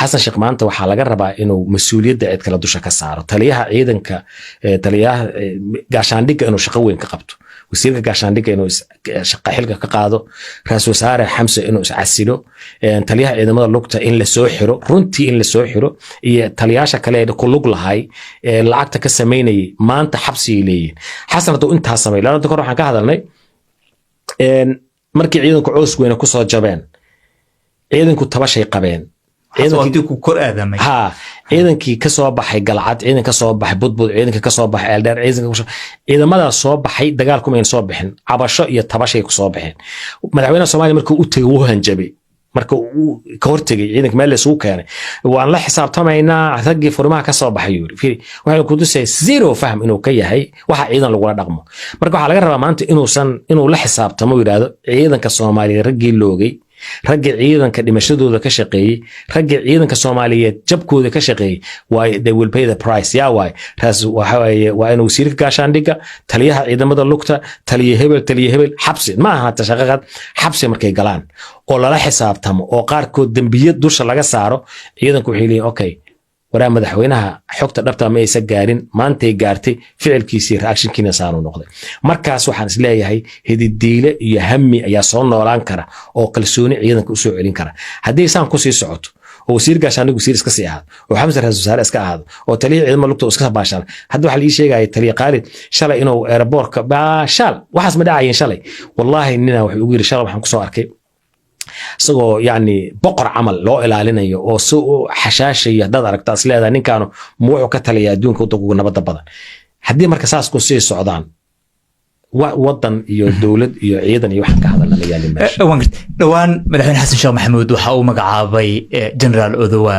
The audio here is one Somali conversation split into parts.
Xasan Sheekh maanta waxaa laga rabaa inuu mas-uuliyadda cid kale dusha ka saaro. Taliyaha ciidanka, taliyaha gaashaandhigga inuu shaqo weyn ka qabto, wasiirka gaashaandhigga inuu shaqa xilka ka qaado, ra-iisul wasaare Xamse inuu iscasilo, taliyaha ciidamada lugta in la soo xiro, runtii in la soo xiro, iyo taliyaasha kale ee ku lug lahay ee lacagta ka samaynayay maanta xabsigay leeyihiin. Xasan hadduu intaas samay laanta kor waxaan ka hadalnay markii ciidanku Coos Weyne kusoo jabeen, ciidanku tabashay qabeen. Ciidankii ku kor aadamay. Ha, ciidankii ka soo baxay Galcad, ciidan ka soo baxay Budbud, ciidanka ka soo baxay Eeldheer, ciidanka ciidamadaas soo baxay dagaal kumayn soo bixin, cabasho iyo tabashay ku soo baxeen. Madaxweynaha Soomaaliya markuu u tegey wuu hanjabay. Marka uu ka hortegay ciidanka meel laysugu keenay, "Waan la xisaabtamaynaa raggii furimaha ka soo baxay," yuri. Fiiri, waxay ku tusay zero fahm inuu ka yahay waxa ciidan lagula dhaqmo. Marka waxaa laga rabaa maanta inuusan inuu la xisaabtamo, yidhaahdo ciidanka Soomaaliyeed raggii loogay, raggii ciidanka dhimashadooda ka shaqeeyey, raggii ciidanka Soomaaliyeed jabkooda ka shaqeeyey, waay they will pay the price. Yaa waay taas? Waxa waaye waa inuu wasiirka gaashaandhigga, taliyaha ciidamada lugta, taliye hebel, taliye hebel xabsi ma aha tashaqaqad xabsi markay galaan oo lala xisaabtamo oo qaarkood dembiye dusha laga saaro, ciidanku waxay leeyihin, "Okay, waraa madaxweynaha xogta dhabta ma aysa gaarin, maantay gaartay, ficilkiisii reactionkiina saanu noqday." Markaas waxaan isleeyahay hididiile iyo hami ayaa soo noolaan kara oo kalsooni ciidanka usoo celin kara. Haddii saan kusii socoto oo wasiir gaashaandhig wasiir iska sii ahaado oo Xamse ra-iisul wasaare iska ahaado oo taliya ciidamada lugta iska baashaan, hadda waxaa la ii sheegaya taliya Khaalid shalay inuu airportka baashaal. Waxaas ma dhacayeen shalay. Wallaahi nina wuxuu ugu yiri, shalay waxaan kusoo arkay isagoo yacni boqor camal loo ilaalinayo oo si u xashaashayo. Haddaad aragto is leedahay ninkaanu ma wuxuu ka taliyaa adduunka waddanka ugu nabadda badan. Haddii marka saas ku sii socdaan, wadan iyo dowlad iyo ciidan iyo waxaan ka hadalna ma yaalin meesha. Waan gartay. Dhowaan Madaxweyne Xasan Sheekh Maxamuud waxa uu magacaabay Generaal Odowa,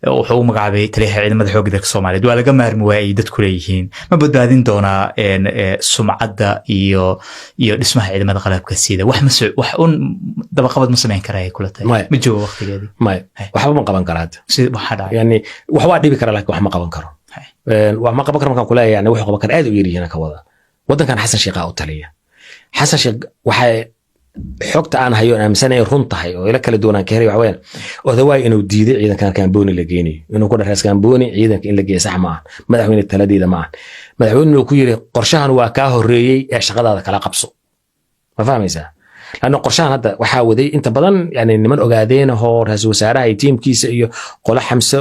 wuxuu u magacaabay taliyaha ciidamada xoogga dalka Soomaaliyeed. Waa laga maarmi waayay ay dadku leeyihiin. Ma badbaadin doonaa sumcadda iyo dhismaha ciidamada qalabka sida? Wax ma wax un dabaqabad ma samayn karaa ay kula tahay? Maya. Ma joogo waqtigeedii? Maya, waxba ma qaban karaa hadda. Si waxaa dhacay. Yani wax waa dhibi kara, laakiin wax ma qaban karo. Wax ma qaban karo markaan kuleeyahay, yani wuxuu qaban kara aad u yaryihiin ka wada. Waddankan Xasan Sheekhaa u taliya. Xasan Sheekh waxay xogta aan hayo aan aaminsanahay run tahay oo ila kala duwanaan ka helay waxa weeyaan Odawaay inuu diiday ciidankan Kamboni la geynayo, inuu ku dhahay Kamboni ciidanka in la geeyo sax ma aha, madaxweyne, taladeeda ma aha. Madaxweyne inuu ku yiri, "Qorshahan waa kaa horreeyey ee shaqadaada kala qabso." Ma fahmaysaa? Lanna qorshahan hadda waxaa waday inta badan yani niman ogaadeen oo ra-iisul wasaaraha iyo tiimkiisa iyo qolo Xamse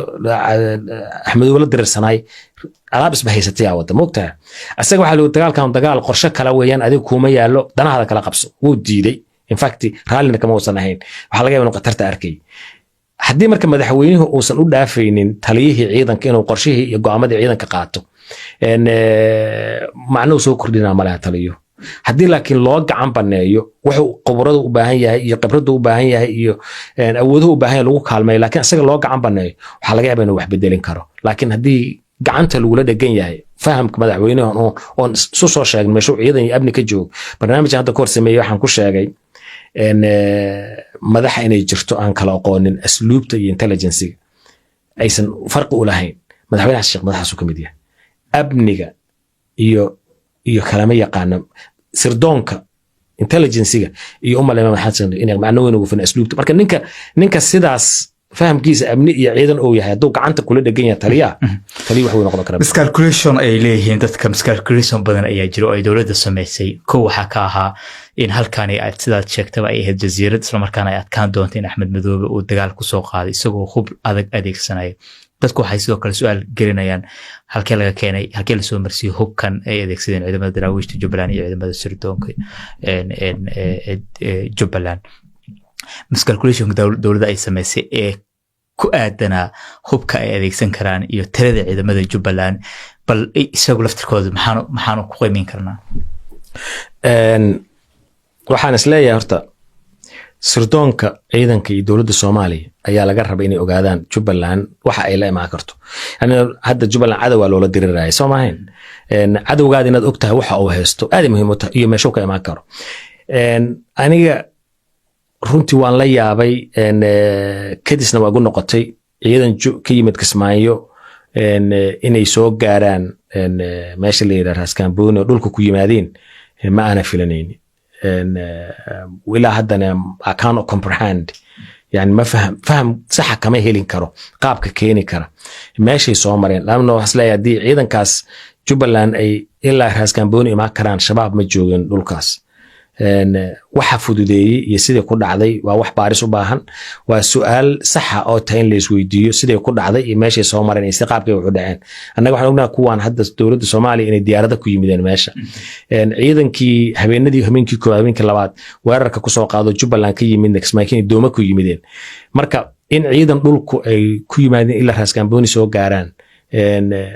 Axmedow la dirirsanaay, alaab isba haysatay aa wada moogtaha. Isaga waxaa lagu dagaalkan dagaal qorshe kale weeyaan, adiga kuuma yaallo, danahaada kala qabso. Wuu diiday. In fact, raallina kama uusan ahayn. Waxaa laga yaaba inuu khatarta arkay. Haddii marka madaxweynuhu uusan u dhaafaynin taliyihii ciidanka inuu qorshihii iyo go'aamadii ciidanka qaato, macnuhu soo kordhinaa malaha taliyo. Haddii laakiin loo gacan baneeyo, wuxuu khubradu u baahan yahay iyo khibradu u baahan yahay iyo awooduhu u baahan yahay lagu kaalmeeyo, laakiin isaga loo gacan baneeyo, waxaa laga yaabaa inuu wax bedelin karo. Laakiin haddii gacanta lagula dhegan yahay fahamka madaxweynaha oon isu soo sheegin meeshuu ciidan iyo amni ka joogo. Barnaamijkan hadda ka hor sameeyey waxaan ku sheegay madaxa inay jirto aan kala aqoonin asluubta iyo intelligencega, aysan farqi u lahayn. Madaxweyne Xasan Sheekh madaxaasuu ka mid yahay. Amniga iyo kalama yaqaano sirdoonka, intelligencega iyo umalema madaxweyne inay macno weyn ugu filan asluubta. Marka ninka sidaas fahamkiisa amni iyo ciidan uu yahay, hadduu gacanta kula dhegan yahay taliyaha, taliya wax weyn noqon kara. Miscalculation ay leeyihiin dadka, miscalculation badan ayaa jira oo ay dowladda samaysay. Kow waxaa ka ahaa in halkani aad sidaad sheegtaba ay ahayd jasiirad, islamarkaana ay adkaan doonto in Axmed Madoobe uu dagaal kusoo qaaday isagoo hub adag adeegsanaya. Dadku waxay sidoo kale su-aal gelinayaan halkee laga keenay, halkee lasoo marsiiyey hubkan ay adeegsadeen ciidamada daraawiishta Jubbaland iyo ciidamada sirdoonka Jubbaland. Miscalculationka dowladda ay samaysay ee ku aadanaa hubka ay adeegsan karaan iyo tirada ciidamada Jubbaland, bal isagu laftirkooda maxaanu ku qiimeyn karnaa? Waxaan isleeyahay horta sirdoonka ciidanka iyo dowladda Soomaaliya ayaa laga raba inay ogaadaan Jubbaland waxa ay la imaan karto. Yani hadda Jubbaland cadowaa loola diriraya, soo maahayn? Cadowgaada inaad og tahay waxa uu haysto aaday muhiim u tahay iyo meeshuu ka imaan karo. Aniga runtii waan la yaabay, kadisna waa igu noqotay ciidan ka yimid Kismaayo inay soo gaaraan meesha la yidhaha Raaskambooni oo dhulka ku yimaadeen. Ma aana filanayni. Ilaa haddana I cannot comprehend. Yani ma faham, faham saxa kama helin karo qaabka keeni kara meeshay soo mareen. Laanna waxaan isleeyahay, haddii ciidankaas Jubbaland ay ilaa Raaskambooni imaan karaan, Shabaab ma joogin dhulkaas. Waxa fududeeyey iyo sidii ku dhacday waa wax baaris u baahan. Waa su-aal saxa oo tahay in la isweydiiyo siday ku dhacday iyo meeshay soo mareen iyo si qaabkay wax u dhaceen. Annaga waxaan ognahay kuwaan hadda dowladda Soomaaliya inay diyaarada ku yimideen meesha. Ciidankii habeenadii, habeenkii koowaad, habeenkii labaad weerarka kusoo qaado Jubbaland ka yimidna, Kismaayo dooma ku yimideen. Marka in ciidan dhulku ay ku yimaadeen ilaa Raaskambooni soo gaaraan,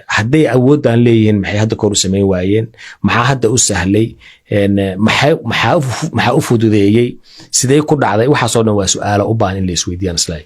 hadday awooddan leeyihiin, maxay hadda kor u samayn waayeen? Maxaa hadda u sahlay? Maxaa u fududeeyey? Sidee ku dhacday? Waxaasoo dhan waa su-aalo u baahan in la isweydiiyaan islaay.